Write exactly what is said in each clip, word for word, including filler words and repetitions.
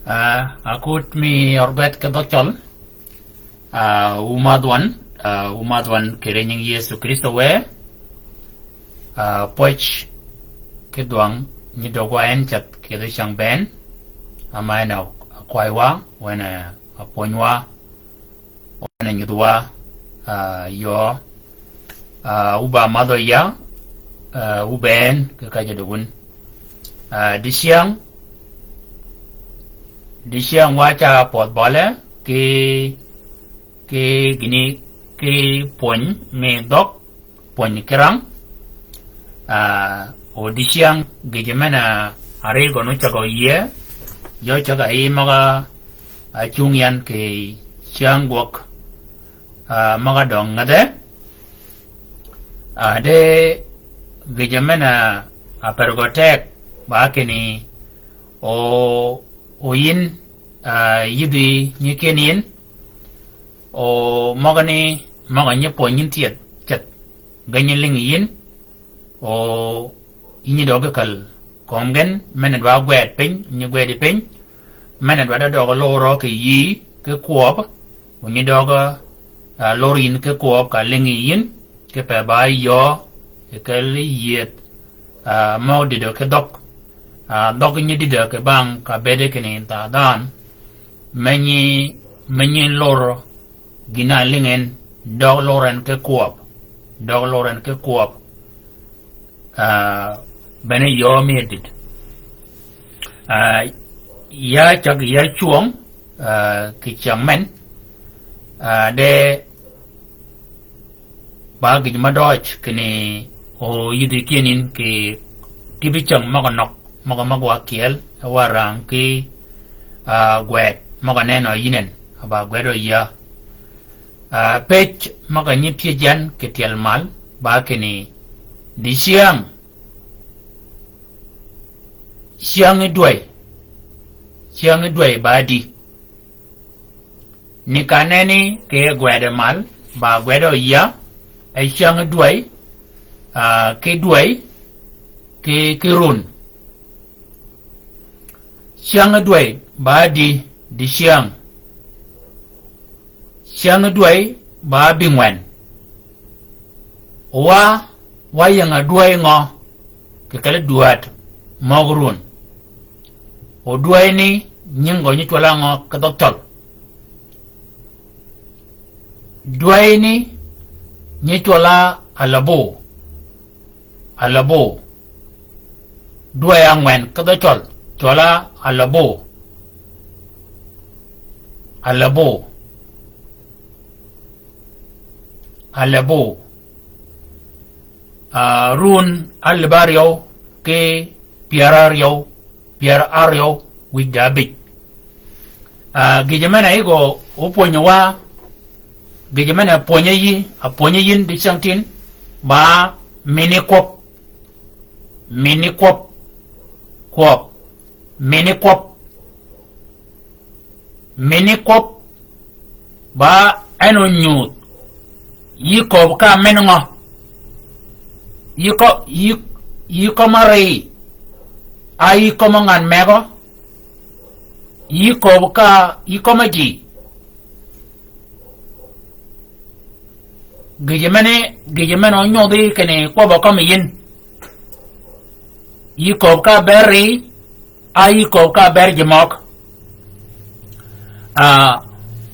Ah, akut mi orgwet ke dhøg cøl. Ah, wu madh wan, ah, wu madh wan kì ri nying Yëso Krïstø wë. Ah, pwøj ki dhwang nyi døgwa en cath kì dhø cang bënn. Ama en a kwaywa, wen a pwönywa. Wan a nyudhwa, ah, yöö, ah, wu ba madhø ya, ah, wu bënn, kì ka jadø wun. Ah, dicyäng, dicyäng wa ca pwødh bøle, kì, kì gïni, kì pwöny mi dhøg, pwöny kirang. Ah, o dicyäng gïjø men a, ah, arigøn ocäg oyie, yø cäg a yi møg-a, ah, cung yan kì cyäng gwøg, ah, møg-a døng ngädhe. Ah, de gïjø men a, ah, apergø teg, ba kinni, o, o yin, ah, yïdhi nyi ken yin, o møgani, møg-a nyi pwöny yin tyëdh, ceth, ge nyi lïngi yin, o nyi døg ge käl kömi gen, men a dwa gwed piny, nyi gwedi piny, men a dwa døg lorø kì yïí, ki kwøb, o nyi døg, ah, lor yin ki kwøb ka lïngi yin, kipe ba yöö, yi kel yieth, ah, mø dïdø ki dhøg. Ah, dhøg nyi dïdø kì bang ka bëëde kinni tha dhanhø. Me nyi, me nyi lor gïn-a lïngi en, døg lor en ki kwøb. Døg lor en ki kwøb. Ah, bene yöö mi dïd. Ah, ya cäg ya cwöng, ah, kì cyäng men. Ah, de ba gïj ma døøj kinni o yïdhi kyenin kì tibi cäng møg-a nøg, møg-a møg-a wa kyel, wa rang kì, ah, gwed, møg-a nenø yïn en, a ba gwed oyia. Ah, pëj møg-a nyi pyëj yan kì tyel mal, ba kinni, dicyäng, cyäng dwäy, cyäng dwäy ba di. Ni ka nenni kì gwede mal, ba gwede oyia, e cyäng dwäy, ah, ki dwäy, ki, ki run. Cyäng dwäy ba di, dicyäng. Cyäng dwäy ba bïngwen. Wa, wa ying-a dwäy ngø, kì kelli dwäd møg run. O dwäyni nying gø nyi cwøl-a ngø ki dhøg cøl. Dwäyni nyi cwøl-a alaboo. Alaboo. Dwäy angwen ki dhø cøl, cwøl-a alaboo. Alaboo. Alaboo. Ah, run alïb áryew ki pyär áryew, pyär áryew wïj da ábïj. Ah, gïjø men-a yï gø opwönyi wa, gïjø men-a pwönyi yï, a pwönyi yïn dicyängtïn, ba mini kwøb, mini kwøb, kwøb, mini kwøb. Mini kwøb, ba en onyudh. Yï köbbi ka men ngø? Yï kø-, yï, yï kømmi ri. A yï kømmi ngan megø. Yï köbbi ka, yï kømmi ji. Gïjø men-a, gïjø men-a onyudhi kinni kwøbbø kømmi yïn. Yï köbbi ka ber ri, a yï köbbi ka ber ji møg. Ah,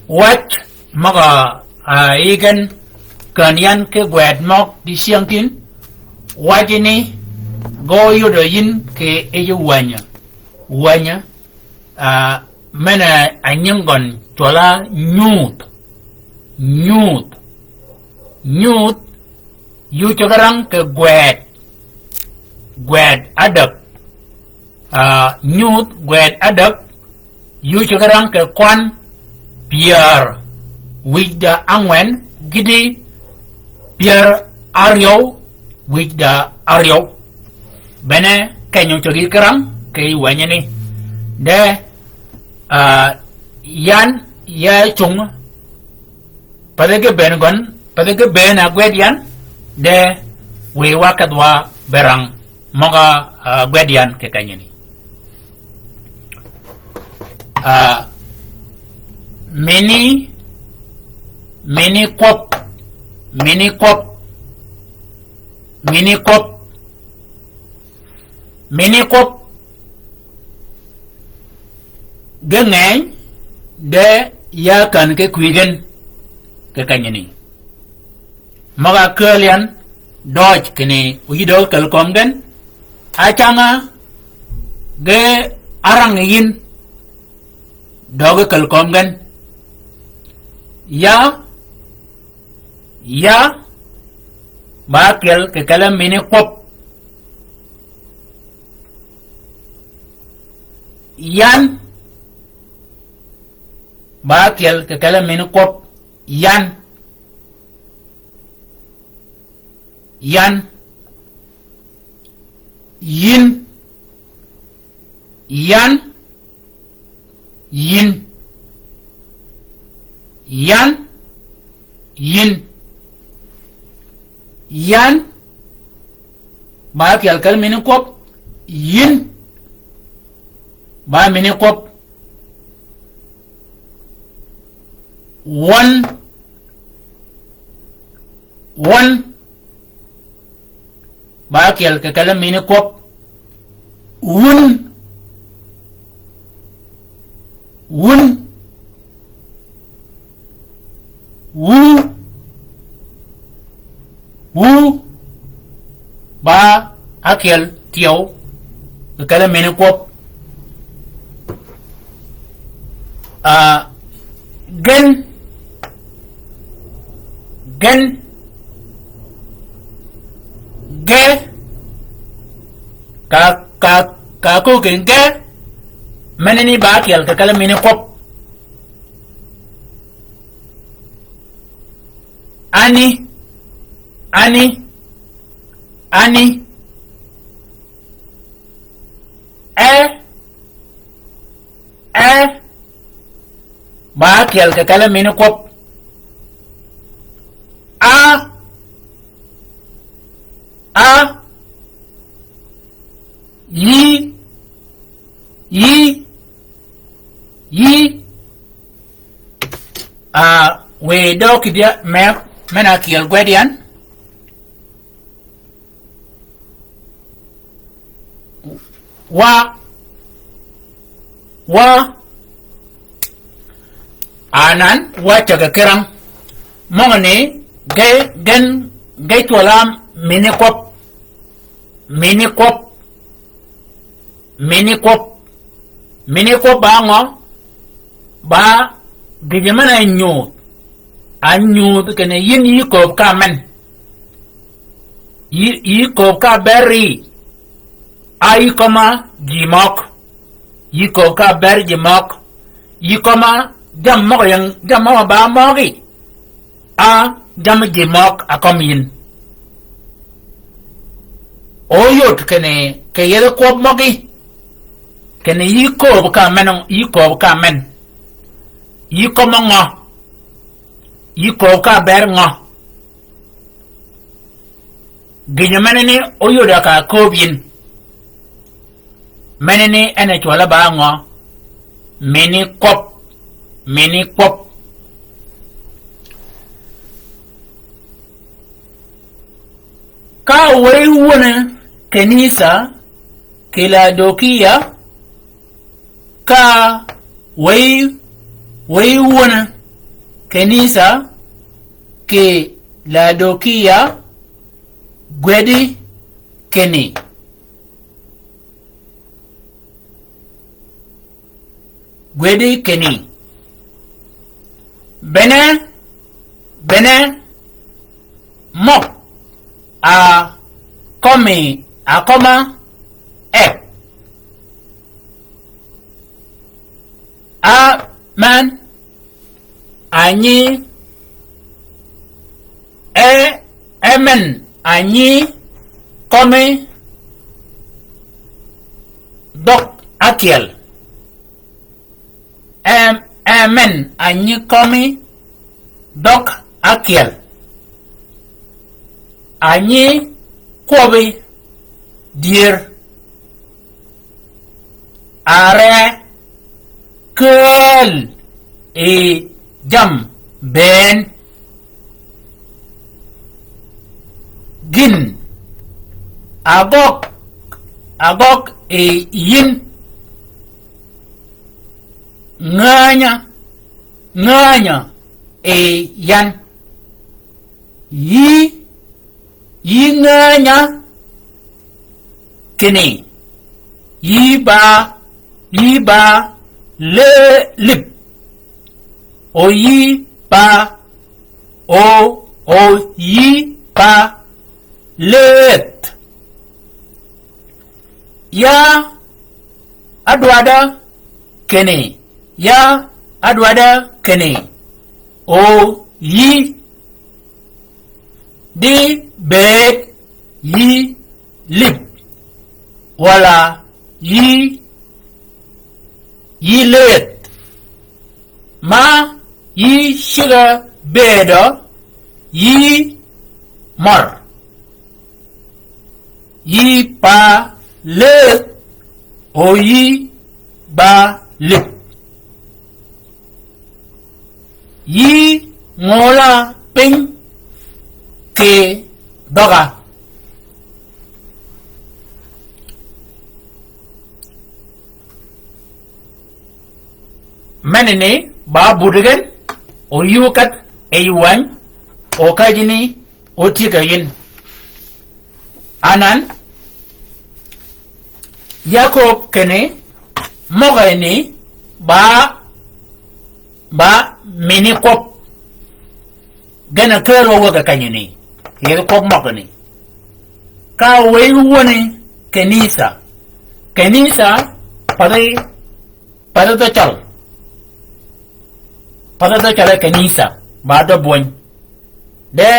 wac møg-a, ah, yï gen kän yan ki gwed møg dicyängtïn, wacini gø yodø yïn kì yij wänyø. Wänyø, ah, men-a nying gøn cwøl-a nyudh. Nyudh. Nyudh, yï ócägi rang kì gwed. Gwed ádäg. Ah, nyudh gwed ádäg, yï ócägi rang kì kwan pyär wïj da ángwen gïti pyär áryew wïj da áryew. Bene keny ócägi ki rang kì wänyi ni. De, ah, yan ya cung Pathi ge bëën gøn, pathi ge bëën a gwed yan, de wiy wa kedh wa be rang møg-a, ah, gwed yan kì kenyani. Ah, mini, mini kwøb, mini kwøb, mini kwøb, mini kwøb. Ge ngeny, de ya kän ki kwï gen, kì kenyani. Møg-a kääl yan, døøj kinni, oyïddi døøg käl kömi gen, acanga, ge arang yin, døøg käl kömi gen. Ya, ya, ba ákyel kì kelli mini kwøb. Yan, ba ákyel kì kelli mini kwøb. Yan. Yan. Yin. Yan. Yin. Yan. Yin. Yan. Ba ákyel kelli mini kwøb. Yin. Ba mini kwøb. Wøn. Wøn. Ba ákyel kì kelli mini kwøb. Wun. Wun. Wu. Wu. Ba ákyel tyeu. Kì kelli mini kwøb. Ah, gen. Gen. Ge. Ka, ka, ka áköög gen ge. Menani ba ákyel kì kelli mini kwøb. Ani. Ani. Ani. E. E. Ba ákyel kì kelli mini kwøb. A. A. Yi. Yi. Yi. Ah, wiy døøg kïdhi me, men-a ákyel gwed yan. Wa, wa, anan, wa cäg-a kirang. Møgani, ge, gen, ge cwøl-a mini kwøb. Mini kwøb. Mini kwøb. Mini kwøb ba ngø? Ba gïjø men-a nyudh. A nyudh kinni yïn yï kööb ka men. Yï, yï kööb ka beri. A yï kømma ji møg. Yï kööb ka ber ji møg. Yï kømma jammì møg-a ying, jammì møg-a ba møgi. A jammì ji møg a kømmi yïn. Oyod kinni kì yethi kwøb møgi. Kinni yï kööb ka men, yï kööb ka men. Yï kømma ngø. Yï kööb ka ber ngø. Gïjø menani oyod a ka kööb yïn. Menani en a cwøl-a ba ngø? Mini kwøb. Mini kwøb. Ka wëy wun-a kanisa kì Laodikia, ka wëy, wëy wun-a kanisa kì Laodikia gwedi kinni. Gwedi kinni. Bene, bene, møg, a kømmi, a kømma, e. A men, a nyi, e, e men, a nyi, kømmi, dhøg ákyel. E, e men, a nyi kømmi, dhøg ákyel. A nyi kwøbbi dyër. Are, ke, käl yi jammì bënn. Gïn, agøgg, agøgg yi yïn. Ngänyø, ngänyø yi yan. Yï, yï ngänyø kinni. Yï ba, yï ba lëlïb. O yï ba, o, o yï ba lëëdh. Ya ádwadda kinni, ya ádwadda kinni. O yï di bëëd yï lïb, walà yï, yï lëëdh. Ma yï cigg-a bëëdø yï mør. Yï pa lëëdh, o yï ba lïb. Yï ngøla piny kì dhøgga. Menani ba buti gen, o yï ókädh e yï wäny, o käjji ni ótyëggi yïn. Anan, Yakøb kinni, møgani ba, ba mini kwøb. Gen-a kääl wa wäg-a kenyani, yi kwøb møgani. Ka wëy wöni kanisa. Kanisa, pathi, pathi dhø cøl. Pathi dhø cøl e kanisa, ba dhø bwöny. De,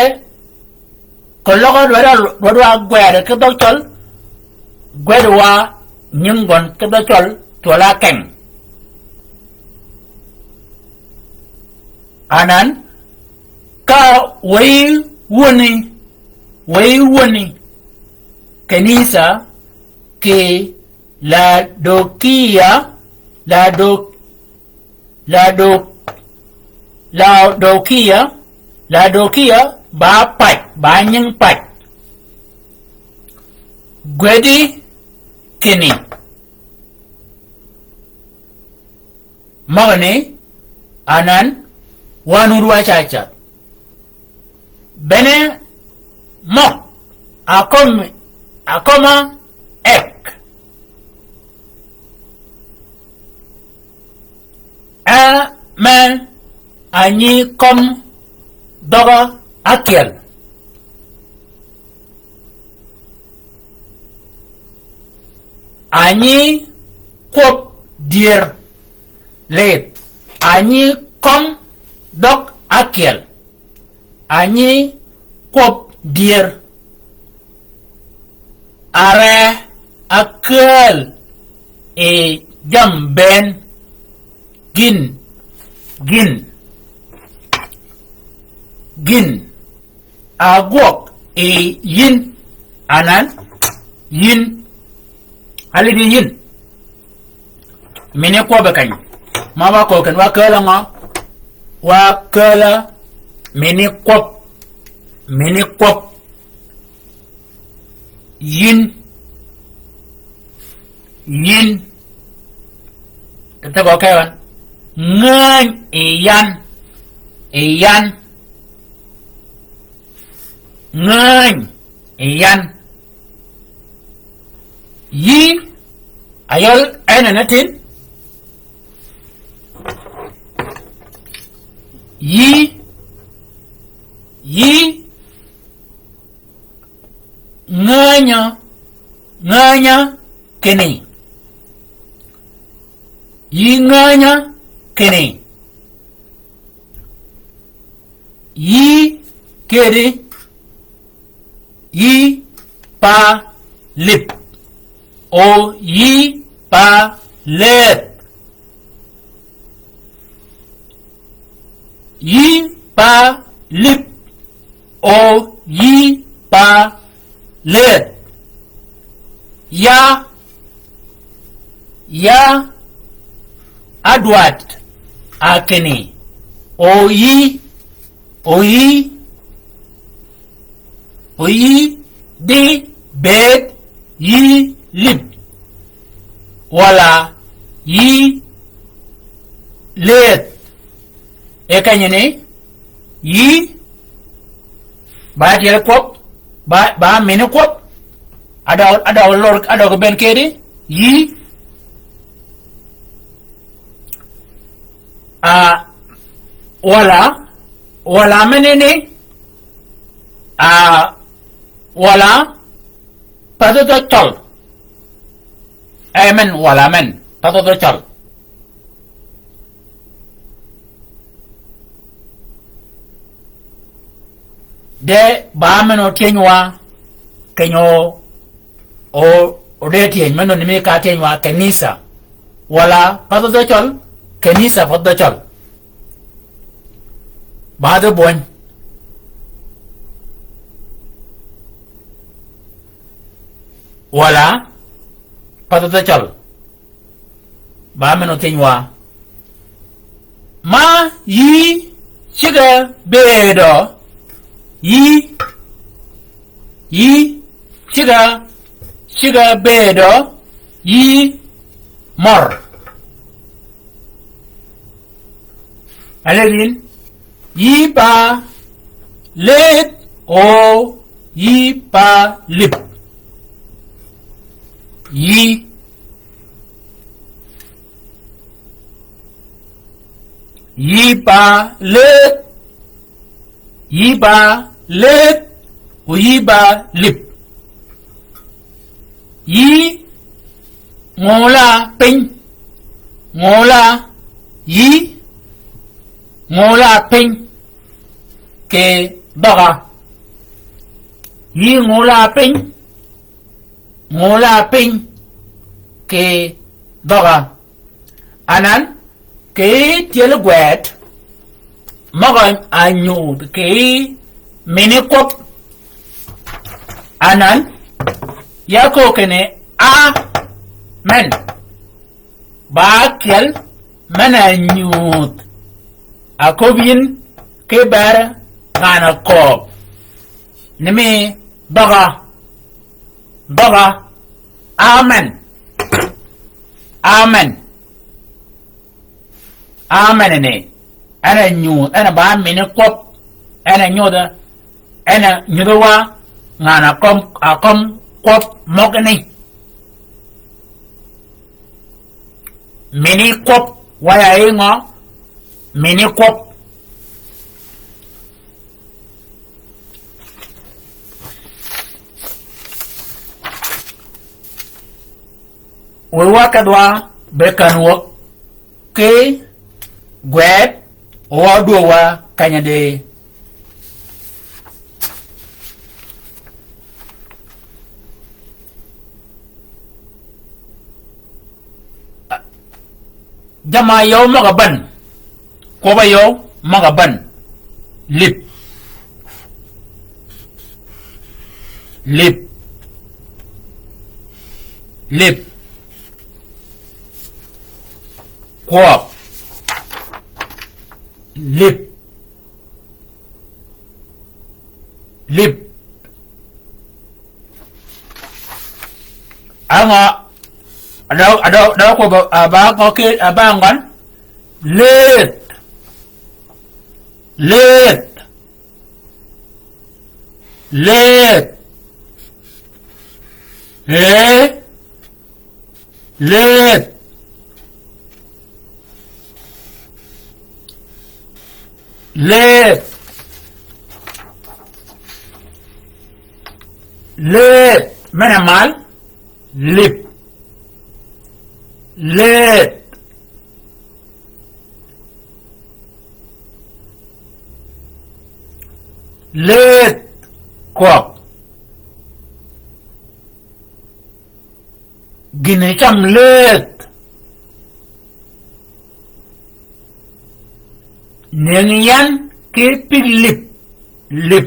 keløg dwaddi, dwaddi wa gwed ki dhøg cøl, gwed wa nying gøn ki dhøg cøl, cwøl-a keng. Anan, ka wëy wöni, wëy wöni kanisa kì Laodikia, Laodok-, Laodok-, Laodikia, Laodikia ba pac, ba nying pac. Gwedi kinni. Møgani, anan, wan wun wa ca cath. Bene møg, a kømmi, a kømma ek. E men a nyi kømm dhøgga ákyel. A nyi kwøb dyër lidh. A nyi kømm dhøgg ákyel. A nyi kwøb dyër. Are akääl yi jammì bënn. Gïn, gïn, gïn. Agwøg yi yïn, anan, yïn. Alidhi yïn. Mini kwøb keny. Ma wa köög ken wa kääl-a ngø? Wa kääl-a mini kwøb. Mini kwøb. Yïn. Yïn. Te gø kewan. Ngäny yi yan. Yi yan. Ngäny yi yan. Yï, a yøl en a nyi tin. Yï, yï, ngänyø, ngänyø kinni. Yï ngänyø kinni. Yï kedi, yï pa lïb. O yï pa lëëdh. Yï pa lïb. O yï pa lëëdh. Ya, ya ádwaddi A kinni, o yï, o yï, o yï di bëëd yï lïb, wala yï lëëdh. E kenyi ni, yï, ba tyel kwøb, ba, ba mini kwøb, adøg, adøg lor, adøg ben kedi, yï, a, wala, wala menini, a, wala, path dhø cøl. Amen, wala amen, path dhø cøl. De ba men otyeny wa, keny o, o, o de tyeny men o ni mi ka tyeny wa kenisa. Wala path dhø cøl, kenisa path dhø cøl. Ba dhø bwøny. Wala path dhø cøl. Ba men otyeny wa. Ma yï cigg-a bëëdø, yï, yï cigg-a, cigg-a bëëdø, yï mør. Alëgin, yï pa lëëdh, o yï pa lïb. Yï. Yï ba lëëdh, yï ba lëëdh, o yï ba lïb. Yï ngula piny, ngula, yï ngula piny kì dhøga. Yï ngula piny, ngula piny kì dhøga. Anan, kì tyel gwed, møg-a nyudh kì mini kwøb. Anan, ya köög kinni, amen. Ba ákyel, men-a nyudh. Aköbbi yïn ki ber ngan-a kööb. Ni mi dhøga, dhøga, amen. Amen. Amen ni. En a nyudh, en a ba mini kwøb. En a nyudh, en a nyudh wa ngan-a kømmi, a kømmi kwøb møgani. Mini kwøb, wa ya yi ngø? Mini kwøb. Wëwag kedhwa be kän wäg ki gwed, wa dwöwa kanyadi. Jamm-a yøw møg-a bän. Kwøb-a yøw møg-a bän. Lïb. Lïb. Lïb. Kwøb. Lïb. Lïb. Á ngø, a dø, a dø, dø kwøb-a, a ba ngø ki, a ba ngøn? Lëëdh. Lëëdh. Lëëdh. Ee. Lëëdh. Lëëdh. Lëëdh. Men-a mal. Lïb. Lëëdh. Lëëdh. Kwøb. Gïn-a cam lëëdh. Nëngi yan ki pig lïb, lïb.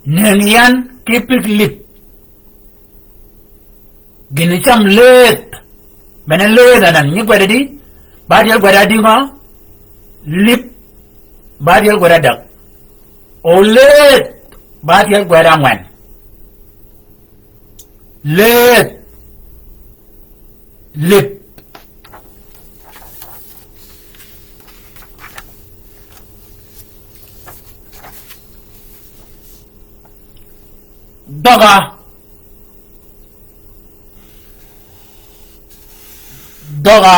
Nëngi yan ki pig lïb. Gïn cam leedh. Mene leedh anan nyi gwed adi. Ba tyel gwed adi ma. Lïp. Ba tyel gwed adäg. O leedh. Ba tyel gwed angwen. Leedh. Lïp. Dhøga. Dhøga.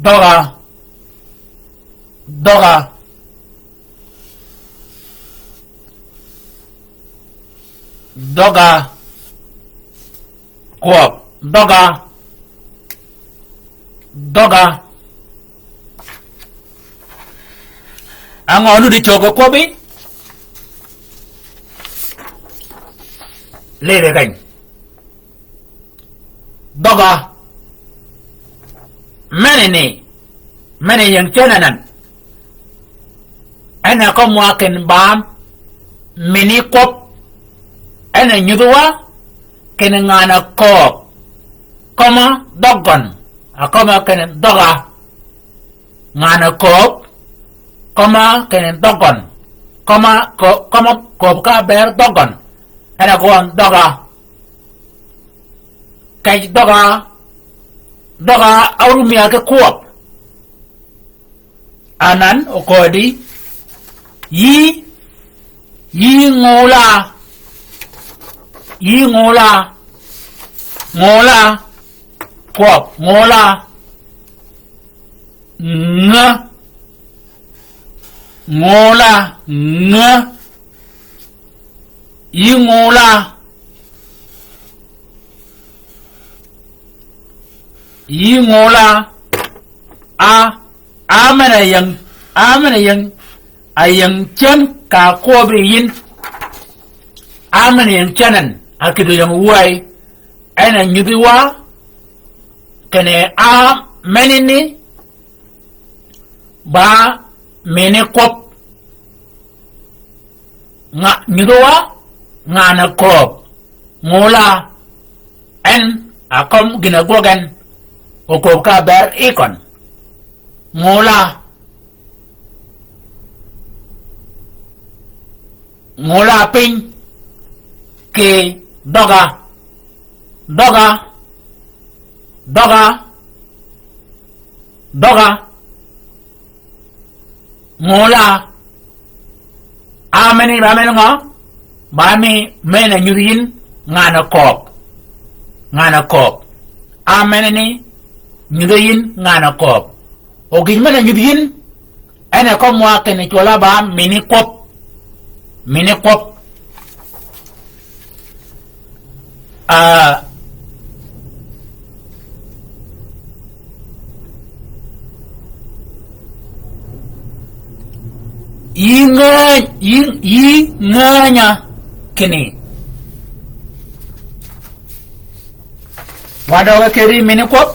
Dhøga. Dhøga. Dhøga. Kwøb. Dhøga. Dhøga. Ang'o nuddi cögø kwøbbi? Lere kany. Dhøga. Meni ni. Meni ying cen anan. En a kømwa ken bam. Mini kwøb. En a nyudhwa. Ken ngan a kööb. Kømma dhøggøn. A kømma ken dhøga. Ngan a kööb. Kømma ken dhøggøn. Kømma kö-, kømma kööb ka ber dhøggøn. En a gøn dhøga. Keny dhøga. Dhøga a rum ya ki kwøb. Anan okodi. Yï. Yï ngula. Yï ngula. Ngula. Kwøb. Ngula. Ngø. Ngula. Ngø. Yï ngula. Yï ngula. A. A men a ying. A men a ying. A ying cen ka kwøbbi yïn. A men a ying cenen. A kiddi ying wai. En a nyudhi wa. Kene a meni ni. Ba mini kwøb. Nga, nyudhwa, ngan a kööb. Ngula, en, a kømma gïn a gwøg en. Okööb ka ber ikøn. Ngula. Ngula piny. Ki dhøga. Dhøga. Dhøga. Dhøga. Ngula. A meni, ba meni ngø? Ba mi, men a nyudhi yïn ngan a kööb. Ngan a kööb. A meni ni nyudhi yïn ngan a kööb. O gïn men a nyudhi yïn. En a kømwa ken cwøl-a ba mini kwøb. Mini kwøb. Ah, yï ngäny-, yï, yï ngänya kinni. Wa døge kedi mini kwøb.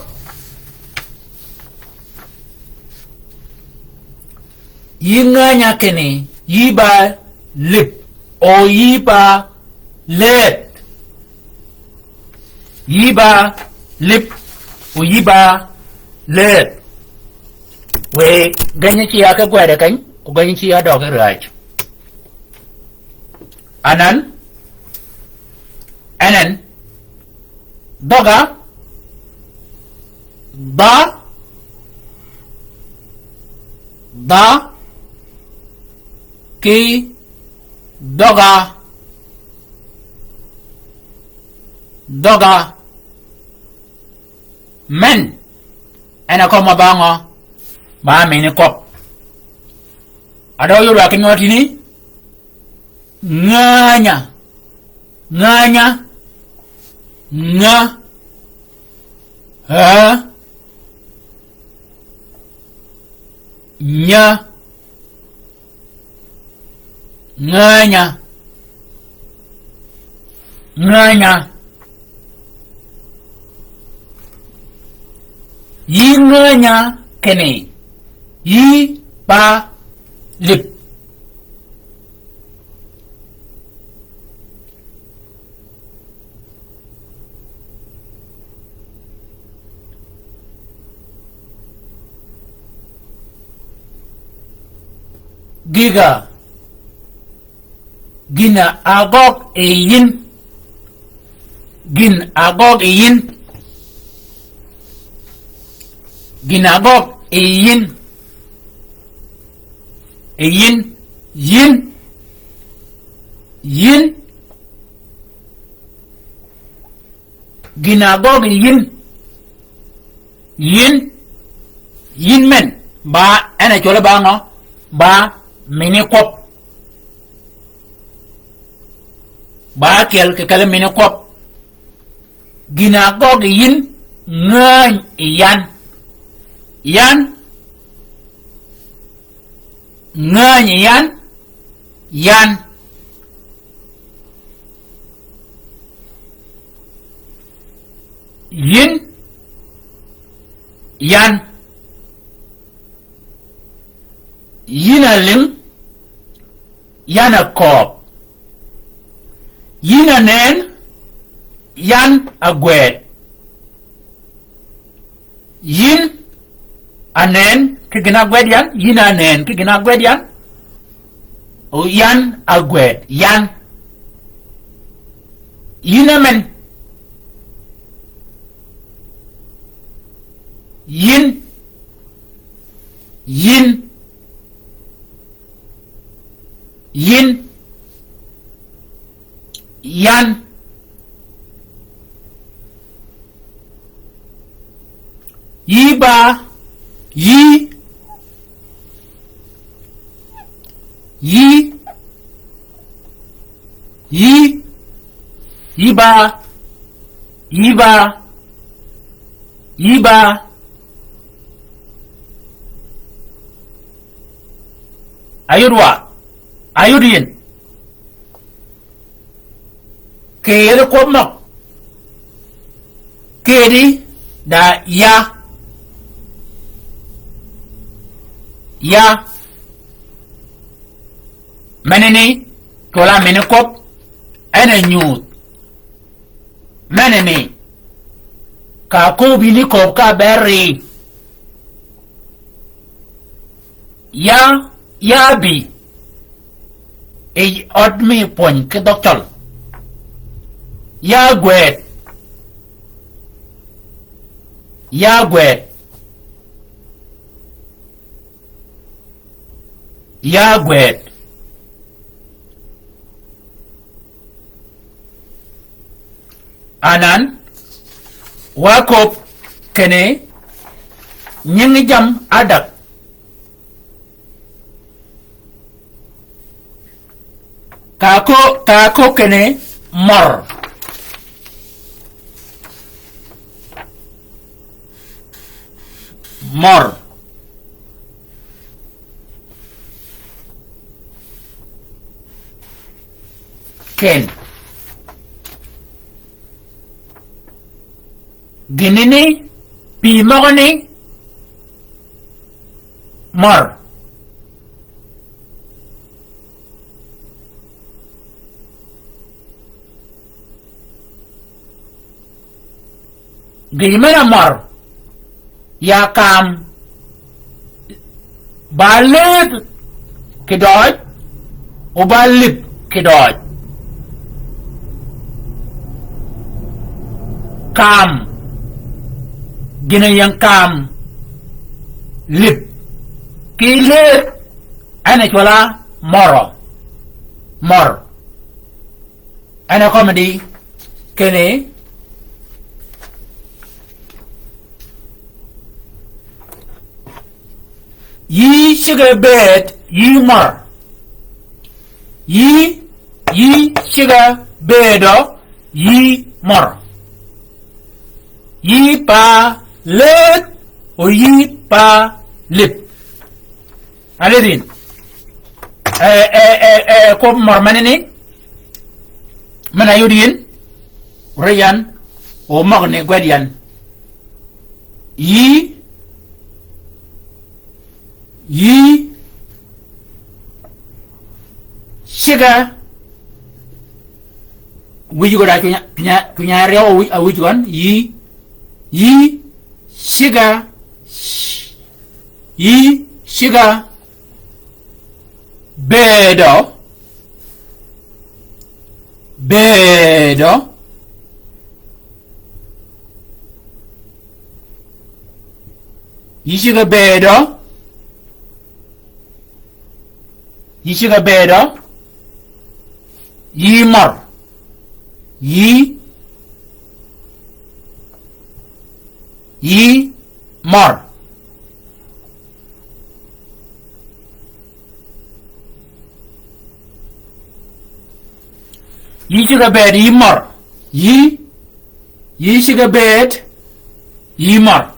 Yï ngänya kinni, yï ba lïp, o yï ba leedh. Yï ba lïp, o yï ba leedh. Wë geny ci ya ki gwede keny, o geny ci ya døg räj. Anan, enen, dhøga, dha, dha, ki, dhøga, dhøga, men, en a kømma ba ngø, ba mini kwøb. A dø yod wa ki nyø tïni, Ngänya. Ngänya. Ngä. Ä. Nya. Ngänya. Ngänya. Yï ngänya kinni. Yï ba lïp. Gïgà. Gïn-a ágøg yi yïn. Gïn-a ágøg yi yïn. Gïn-a ágøg yi yïn. Yi yïn. Yïn. Yïn. Gïn-a ágøg yi yïn. Yïn. Yïn men. Ba en a cwøl ba ngø? Ba mini kwøb. Ba ákyel kì kelli mini kwøb. Gïn-a ágøg yi yïn ngäny yi yan. Yan. Ngäny yi yan. Yan. Yïn. Yan. Yïn a lïng, yan a kööb. Yïn a nëën, yan a gwed. Yïn a nëën ki gïn-a ágwed yan, yïn a nëën ki gïn-a ágwed yan. O yan a gwed, yan. Yïn a men. Yïn. Yïn. Yïn. Yan. Yï ba. Yï. Yï. Yï. Yï ba. Yï ba. Yï ba. Ayud wa. Ayud yïn. Kì yedi kwøb møg. Kì yedi da ya. Ya. Menani, cwøl-a mini kwøb. En a nyuudh. Menani, ka áköbbi ni kööb ka ábërri. Ya, ya ábï. Yi ød mi pwöny ki dhøg cøl. Ya ágwëd. Ya ágwëd. Ya ágwëd. Anan, wa kööb kinni nyingi jammì ádäg. Ka ákööb, ka ákööb kinni mør. Mør. Ken. Gïnani, pï møgani, mør. Gïj men-a mør, ya kaam ba lëëdh kidøøj, o ba lïb kidøøj. Kaam, gïn-a ying kaam lïb ki lëëdh, en a cwøl-a mør. Mør. En a kømmi di kinni, yï cigg-a bëëd yï mør. Yï, yï cigg-a bëëdø yï mør. Yï pa lëëdh, o yï pa lïb. Alidin. Eh, eh, eh, eh, kwøb mør menani. Men-a yud yïn. Ri yan. O møgani gwed yan. Yï. Yï. Cigg-a. Wïj gø da cunya, cunya, cunya ryew wïj, wïj gøn. Yï. Yï. Cigg-a. Yï. Cigg-a. Bedo. Bedo. Yï cigg-a bedo. Yï cigg-a bedo. Yï mør. Yï. Yï mør. Yï cigg-a bedo yï mør. Yï, yï cigg-a bedo yï mør.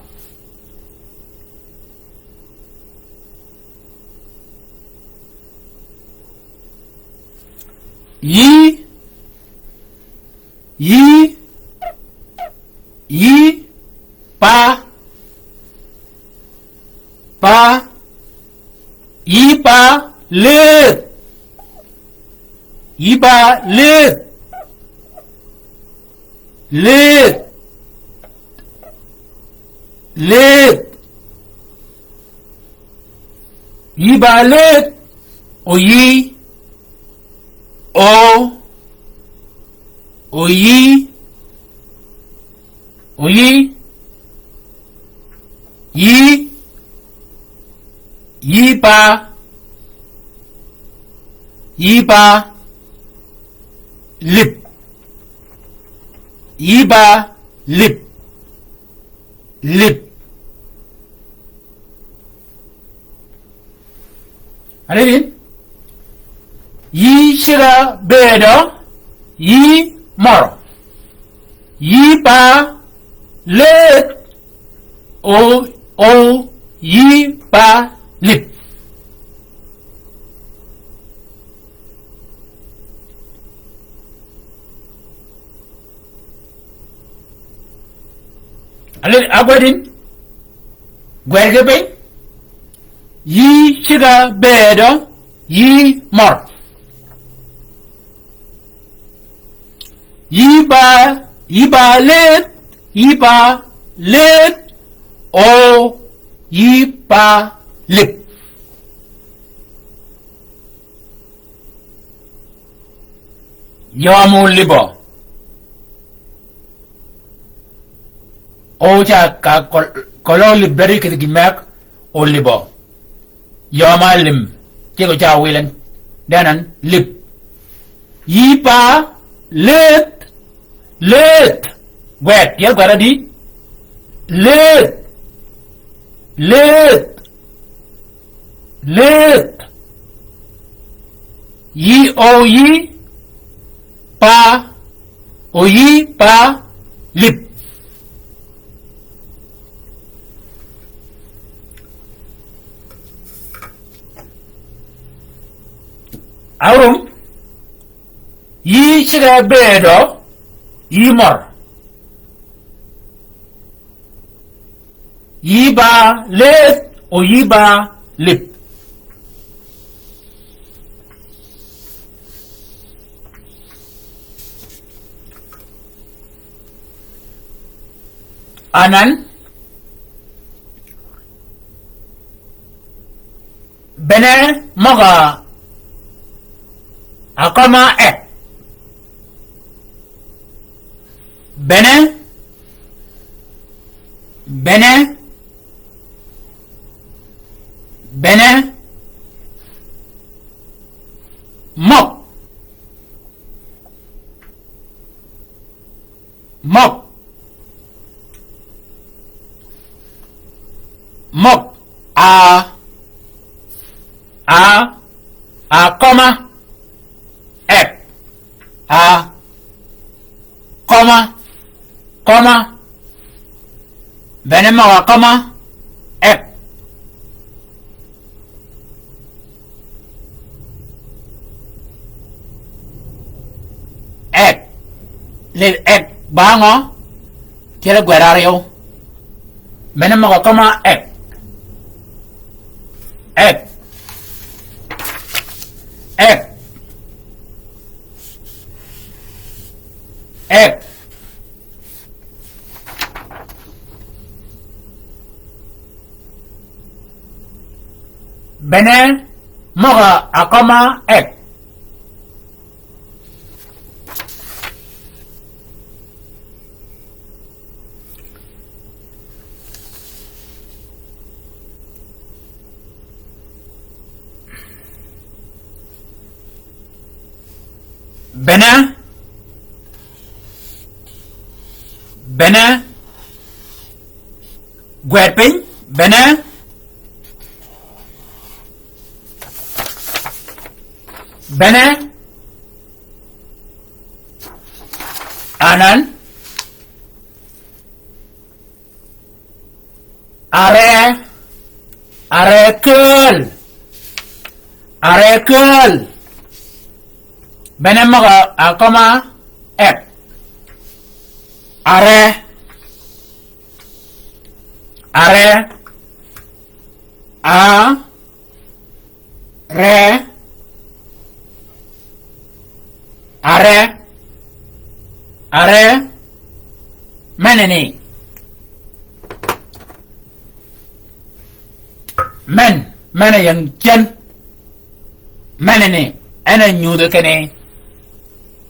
Yï, yï, yï pa, pa, yï pa lëëdh, yï pa lëëdh, lëëdh, lëëdh. Yï ba lëëdh, o yï, o, o yï, o yï, yï, yï pa, yï pa lïp, yï pa lïp. Lïp. Adï, yï cigg-a bedo yï mør. Yï pa lëëdh, o, o yï pa lïp. Alel agwadin, gwed gi piny, yï cigg-a bedo yï mør. Yï ba, yï ba lëëdh, yï ba lëëdh, o yï ba lïp. Yøm olïbø. O ca ka kol-, kol olïb dadi kidhi gi meg olïbø. Yøm a lim. Ceg o ca wilen. Denan lïp. Yï pa lëëdh, lëëdh. Gwed, yel gwed adi. Lëëdh. Lëëdh. Lëëdh. Yï o yï pa, o yï pa lïp. Arum, yï cigg-a bedo yï mør. Yï ba lëëdh, o yï ba lïp. Anan, bene møg-a kømma ek. Bene, bene, bene, møg. Møg. Møg. A. A. A kømma. Ek. A. Kømma. Kømma. Bene møg-a kømma. Ek. Ek. Lil ek ba ngø? Tyel gwed aryøw. Mene møg-a kømma ek. Ek. Ek. Ek. Bene møg-a comma X. Bene, bene, gwed piny, bene, bene, anan, Are, are kääl. Are kääl. Bene møg-a kømma X. Are. Are. A. Re. Are. Are. Menani. Men. Men-a ying cen. Menani. En a nyudhi kinni.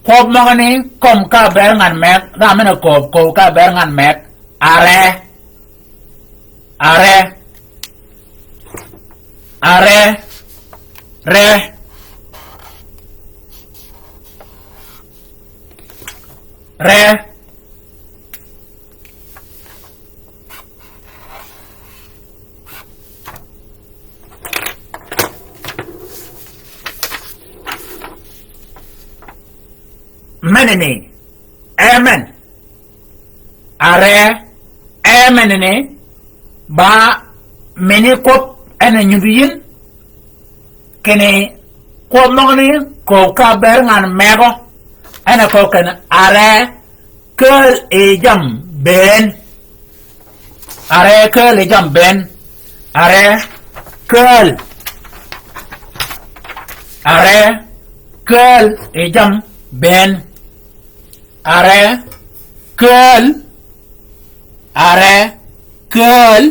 Kwøb møgani, kom ka ber ngan meg. Dha men-a kwøb, kwøb ka ber ngan meg. Are. Are. Are. Re. Re. Menani. Amen. Are, e menani, ba mini kwøb en a nyudhi yïn, kinni kwøb møgani, kwøb ka ber ngan megø, en a kwøb kinni are, kääl yi jammì bënn. Are kääl yi jammì bënn. Are kääl. Are kääl yi jammì bënn. Are kääl. Are kääl.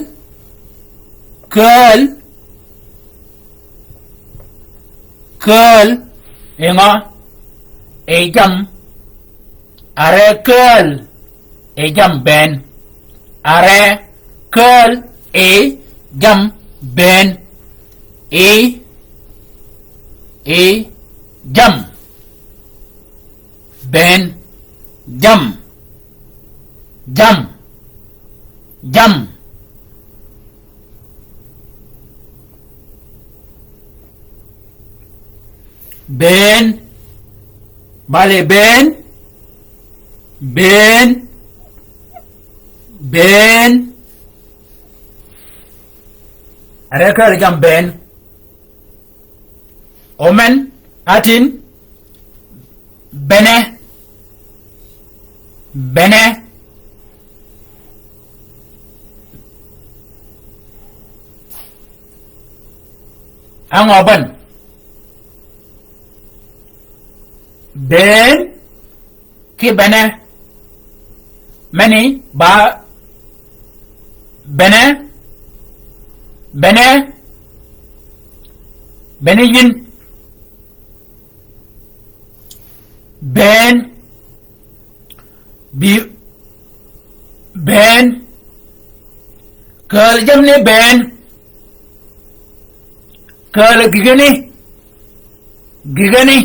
Kääl. Kääl. Yi ngø? Yi jammì. Are kääl. Yi jammì bënn. Are kääl. Yi jammì bënn. Yi. Yi jammì. Bënn. Jammì. Jammì. Jammì. Bënn. Bale bënn. Bënn. Bënn. Are kääl yi jammì bënn. Omen, atin, bene, bene. Angø bene? Bënn. Ki bene. Meni ba bene. Bene. Bene yïn. Bënn. Bi. Bënn. Kääl jammì ni bënn. Kääl gïgeni. Gïgeni.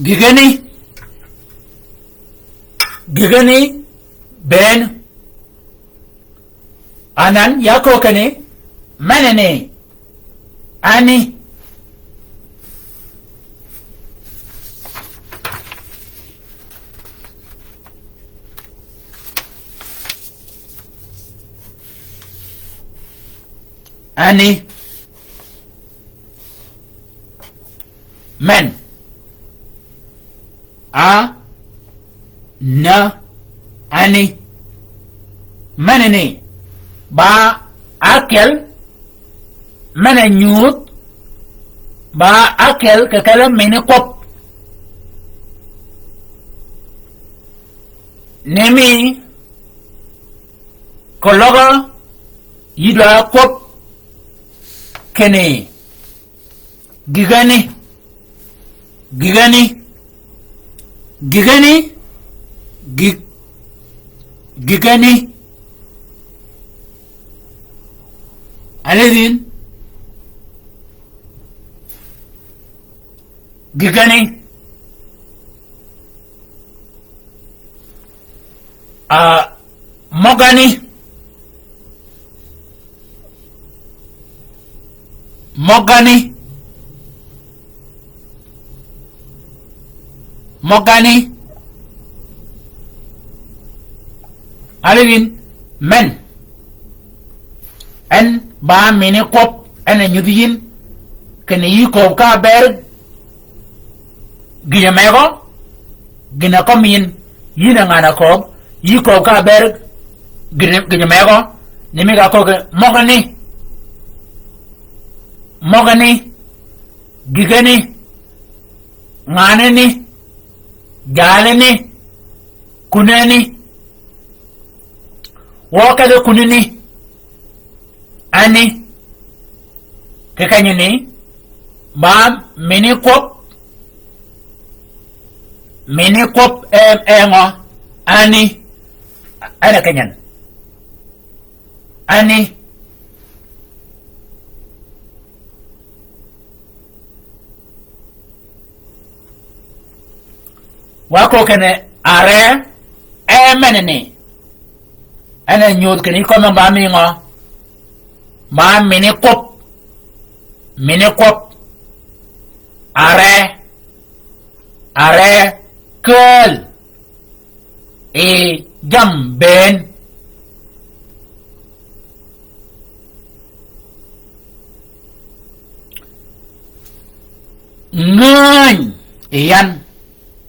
Gïgeni. Gïgeni bënn. Anan ya köög kinni, menani, ani. Ani. Men. A, na, ani. Menani, ba ákel, men-a nyudh, ba ákel kì kelli mini kwøb. Ni mi, Koløg-a yï dwa kwøb kinni gïgani, gïgani, gïgani, gïg-, gïgani. Alidin, gïgani. A, møgani. Møgani. Møgani. Alibin, men. En ba mini kwøb, en a nyudhi yïn. Kinni yï kööb ka ber gïn-a megø, gïn-a kømmi yïn, yïn a ngan-a kööb, yï kööb ka ber gïn-a, gïn-a megø, ni mi ka köög møgani, møgani, gïgani, nganani, jalani, kunani, wø kedhi kunani, ani, kì kenyani, ba mini kwøb, mini kwøb e, e ngø, ani, ani kenyani, ani. Wa köög kinni are, e menani. En a nyudh kinni yï kømmi ba mi ngø? Ba mini kwøb. Mini kwøb. Are. Are. Kääl. I jam bënn. Ngäny, i yan.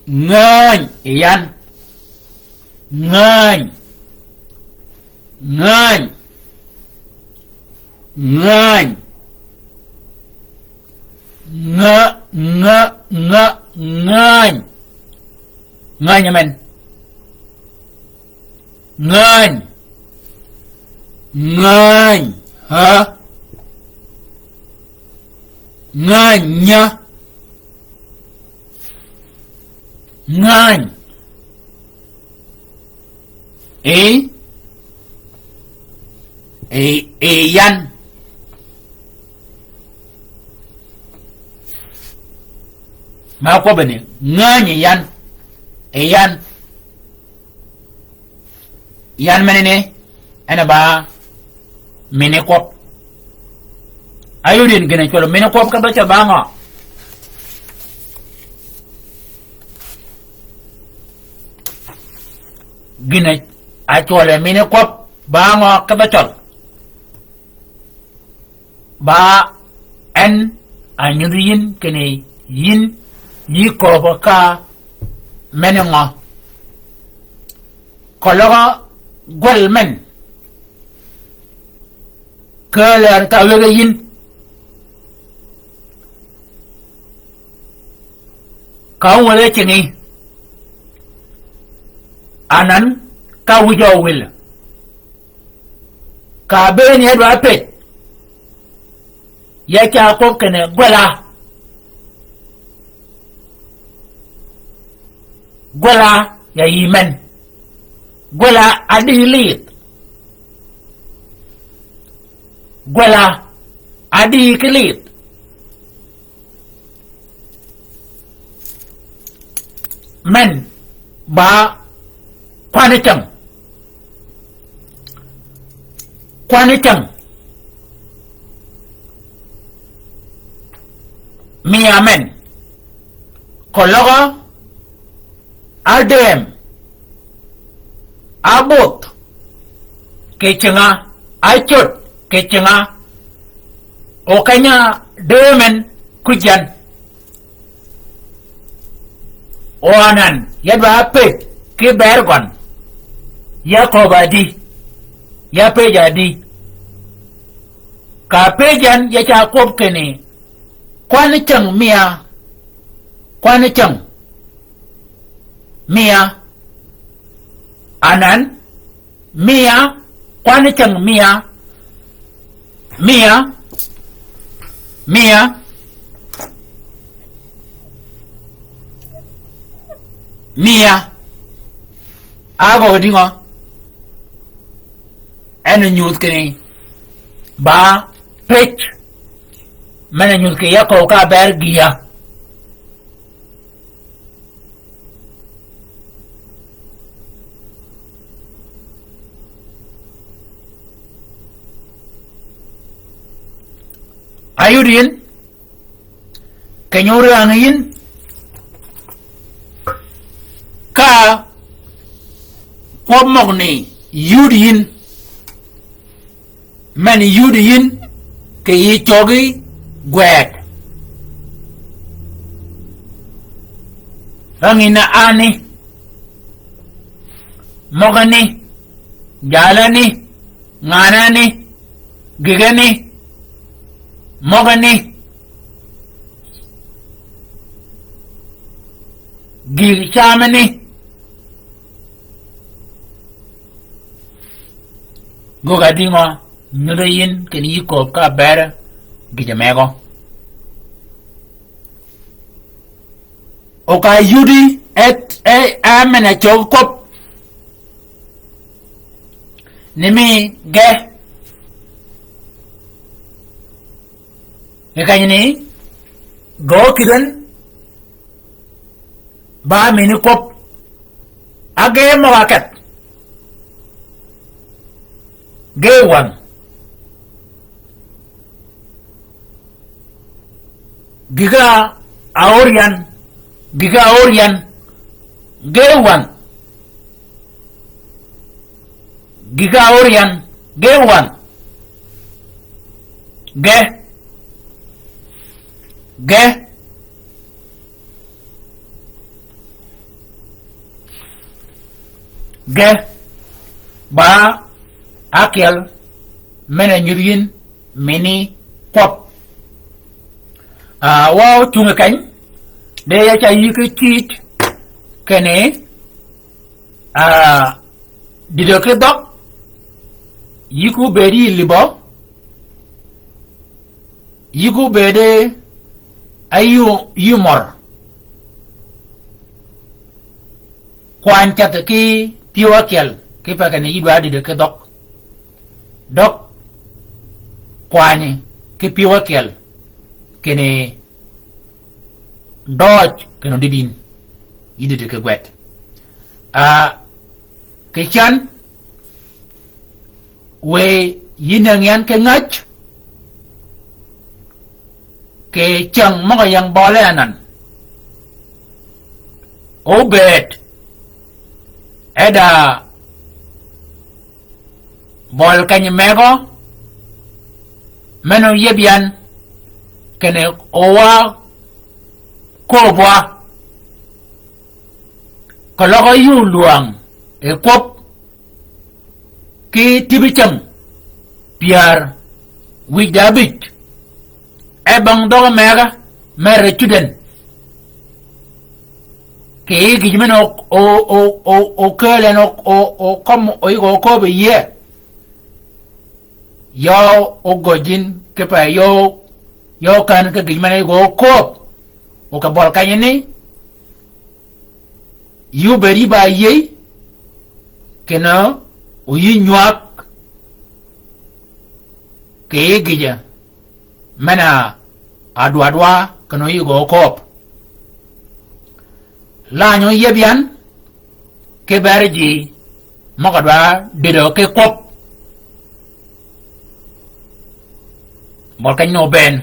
Ngäny, i yan. Ngäny. Ngäny. Ngäny. Ngä, ngä, ngä, ngäny. Ngäny amen. Ngäny. Ngäny. Ha? Ngäny. Ngäny. E, e, e yan. Ma kwøbbi ni, ngäny yan. E yan. Yan menani, en a ba mini kwøb. Ayod yin gïn-a cwøl mini kwøb ka ba cwøl ba ngø? Gïn-a cwøl mini kwøb ba ngø ka ba cwøl? Ba en a nyudhi yïn kinni yïn yï kööbø ka meni ngø. Koløg-a gwel men. Kääl en ka wëgg-a yïn. Ka ówël-a cingi. Anan ka wïj-a ówïl. Ka bëën ya dwa pëj. Ya ca kwøb kinni gwel-a. Gwel-a ya yï men. Gwel-a ádï lidh. Gwel-a ádï ki lidh. Men ba kwani cäng. Kwani cäng. Miya men. Koløg-a ádëm. Ábudh. Kì cinga. Ácöd. Kì cinga. O keny-a dëmmen kujan. O anan, ya dwa pëj, ki bër gøn. Ya köbb-a ádï. Ya pëj-a ádï. Ka pëj yan, ya ca kwøb kinni. Kwani cäng miya. Kwani cäng. Miya. Anan, miya, Kwan cäng miya. Miya. Miya. Miya. Ágø dïngø? En nyuth kinni ba pëj men-a nyuth kì yie kööb ka ber gïya. Ayud yïn, keny-a órängi yïn, ka kwøb møgani yud yïn, men yud yïn kì yij cøgi gwed. Rang yïn ani, møgani, jalani, nganani, gigani, møgani, gig camani. Gøggi dïngø nyudhi yïn kinni yï kööb ka ber gïjø megø? O ka yudi e, e, e men-a cög kwøb ni mi ge. Kì keny-a ni gø kïdhøn ba mïni kwøb. A ge møg-a kedh. Ge wang. Gïg-a áor yan. Gïg-a áor yan. Ge wang. Gïg-a áor yan. Ge wang. Ge. Ge. Ge, ba ákyel men-a nyudh yïn mïni kwøb. Ah, wa ócungi keny, de ya ca yï ki cïj kinni, ah, dïdø ki dhøg, yï ko bëëd yï libø, yï ko bëëd e, a yï, yï mør. Kwany cath ki pyëw ákyel, kipe kinni yï dwaddi dïdø ki dhøg. Døg kwany ki pyëw ákyel, kinni døøj kinni dïdïn, yï dïdø ki gwed. Ah, kì cän, wë yï nëngi yan ki ngäj, kì cäng møg-a ying bøle anan. Obëëd, e da bøl keny megø, men-a óyeb yan, kinni owa kööbwa, keløg yï ólwäng e kwøb, ki tïbi cäng pyär wïj da ábïj. E bang dhøg-a megø, mer-a cudhen. Kì yij gïj men-a o, o, o, o, okääl en o, o, o kømmi, o yïg-a ókööb yie. Ya ógöjji yïn kipe ya, ya ókän ki gïj men-a yïg-a ókööb. O kì bøl keny-a ni, yï óbëëd yï ba yïëy, kinni o yï nywag kì yij gïjø men-a dwadwa kinni o yïg-a ókööb. Lany óyeb yan ki ber ji møg-a dwa dïdø ki kwøb. Bøl keny ni óbëën.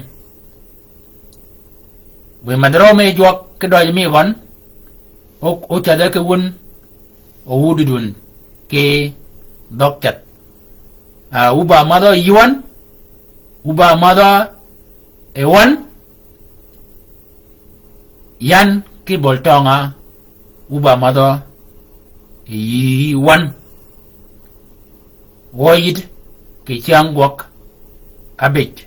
Wiy medh røw mi jwøk ki døj mi gøn, o, ócädhe ki wun, o wu dïdun ki dhøg ceth. Ah, wu ba mädhø yï wan, wu ba mädhø e wan, yan ki bøl tøng-a, wu ba mädhø e yï wan. Wø yïd kì cyäng gwøg ábïj.